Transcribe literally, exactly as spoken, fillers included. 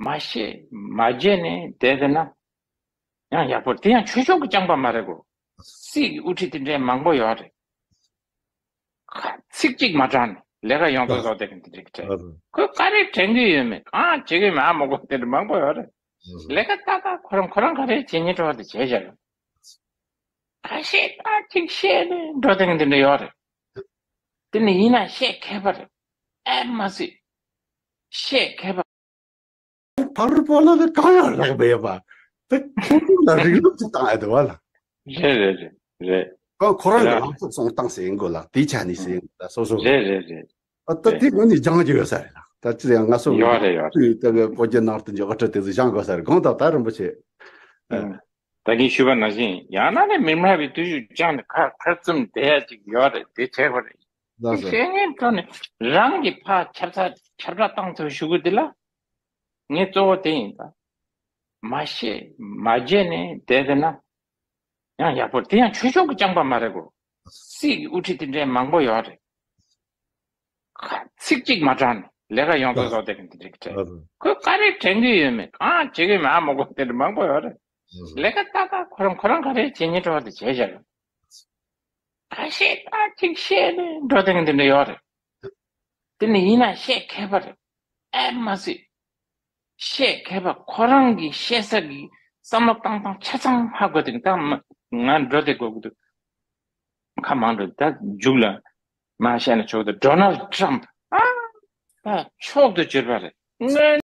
མ་བཤད་མ་བརྗེད་ནས་བསྡད་བསྡད་ན་ཡང་ཡག་པོ་རེད། དེ་ཡང་ཆོས་ཕྱོགས་ཀྱི་རྐྱང་པ་མ་རེད་གོ། སྲིད་ཀྱི་དབུ་ཁྲིད་དེ་འདྲའི་མང་པོ་ཡོད་རེད། ཁ་ཚིག་གཅིག་མ་དྲང་ནས་ལས་ཀ་ཡོངས་རྫོགས་བཟོ་བསྡད་མཁན་དེ་འདྲ་ཞིག་རེད། ཁོས་ག་རེ་དྲན་གྱི་ཡོད་མེད་གང་བྱེད་ཀྱི་མེད་ཨ་མ་གོ་དེ་འདྲ་མང་པོ་ཡོད་རེད། ལས་ཀ་ཏག་ཏག་ཁོ་རང་ཁོ་རང་ག་རེ་བྱེད་སྙིང་བྲོ་བ་དེ་བྱས་བཞག་ཁ་ཤས་ཏག་ཅིག་བཤད་ནས་འགྲོ་བསྡད་མཁན་དེ་འདྲ་ཡོད་རེད། དེ་ནི་ཡིན་ན་བཤད་མཁས་པ་རེད། ཨེ་མ་སྲིད། བཤད་མཁས་པ། ཕ་རུ་པོ་ལ་ནི་གང་ཡང་རག་མེད་པ། དེ་ཁོང་ཁྲོ་ལ་རིགས་རུས་ཀྱི་བཏང་ཡ་དེ་བ་ལ། རེད་རེད་རེད་རེད། ཁོ་ཁོ་རང་གི་རེད། ལངས་ཕྱོགས་སོང་སྟངས་ཟེར་ཡིན་དགོས་ལ་དེའི་ཆ་ནས་ཟེར་ཡིན་དགོས་ལ་སོ་སོ། རེད་རེད་རེད། ཨ་ད་རེད། དེ་ངོས་ནས་སྦྱང་རྒྱུ་ཡོད་ས་རེད་ལ། ད་ཅི་ཡང་ང་ཚོ་ཡོད་རེད་ཡོད་རེད། དུས་ད་གི་བོད་བརྒྱུད་ནང་བསྟན་གྱི་དབུ་ཁྲིད་དེ་ཚོ་སྦྱང་དགོས་ས་རེད་དགོངས་དག་ད་རིན་པོ་ཆེ། ཨ། ད་གིན་ཞུས་པ་ནང་བཞིན་ཡང་ན་ནི་མི་སྨྲ་བའི་བརྟུལ་ཞུགས་སྦྱངས་ནས་ཁ་ཁ་བཙུམ་བསྡད་ཡ་ཅིག་ཡོད་རེད་དེ་བྱས་པ་རེད། ལགས་སོ། བཤད་ངན་ཁྲོད་ནས་རང་གི་ཕ་ཁྱབ་ཚ་ཁྱབ་བསྒྲགས་བཏང་ཐུབ་ཞུ་གི་འདི་ལ་ངས་གཙོ་བོ་དེ་ཡིན་ད། མ་བཤད་མ་བརྗེད་ནས་བསྡད་བསྡད་ན་ཡང་ཡག་པོ་རེད། དེ་ཡང་ཆོས་ཕྱོགས་ཀྱི་རྐྱང་པ་མ་རེད་གོ། སྲིད་ཀྱི་དབུ་ཁྲིད་དེ་འདྲའི་མང་པོ་ཡོད་རེད། ཁ་ཚིག་གཅིག་མ་དྲང་ནས་ལས་ཀ་ཡོངས་རྫོགས་བཟོ་བསྡད་མཁན་དེ་འདྲ་ཞིག་རེད། ཁོས་ག་རེ་དྲན་གྱི་ཡོད་མེད་གང་བྱེད་ཀྱི་མེད་ཨ་མ་གོ་དེ་འདྲ་མང་པོ་ཡོད་རེད། ལས་ཀ་ཏག་ཏག་ཁོ་རང་ཁོ་རང་ག་རེ་བྱེད་སྙིང་བྲོ་བ་དེ་བྱས་བཞག་ཁ་ཤས་ཏག་ཅིག་བཤད་ནས་འགྲོ་བསྡད་མཁན་དེ་འདྲ་ཡོད་རེད། དེ་ནི་ཡིན་ན་བཤད་མཁས་པ་རེད། ཨེ་མ་སྲིད། བཤད་མཁས་པ་ཁོ་རང་གི་བཤད་ས་གི་བསམ་བློ་བཏང་སྟངས་ཆ་ཚང་ཧ་གོ་དེ་ད་ང་འགྲོ་དེ་དགོས་ཀྱི་འདུག་ཁ་མང་འགྲོ་ད་མཇུག་ལ་མ་བཤད་ན་ཆོག་ཏུ་ཌོ་ནལ་ཊམ་ཨ་ད་མཆོག་ཏུ་གྱུར་པ་རེད། སྔོན་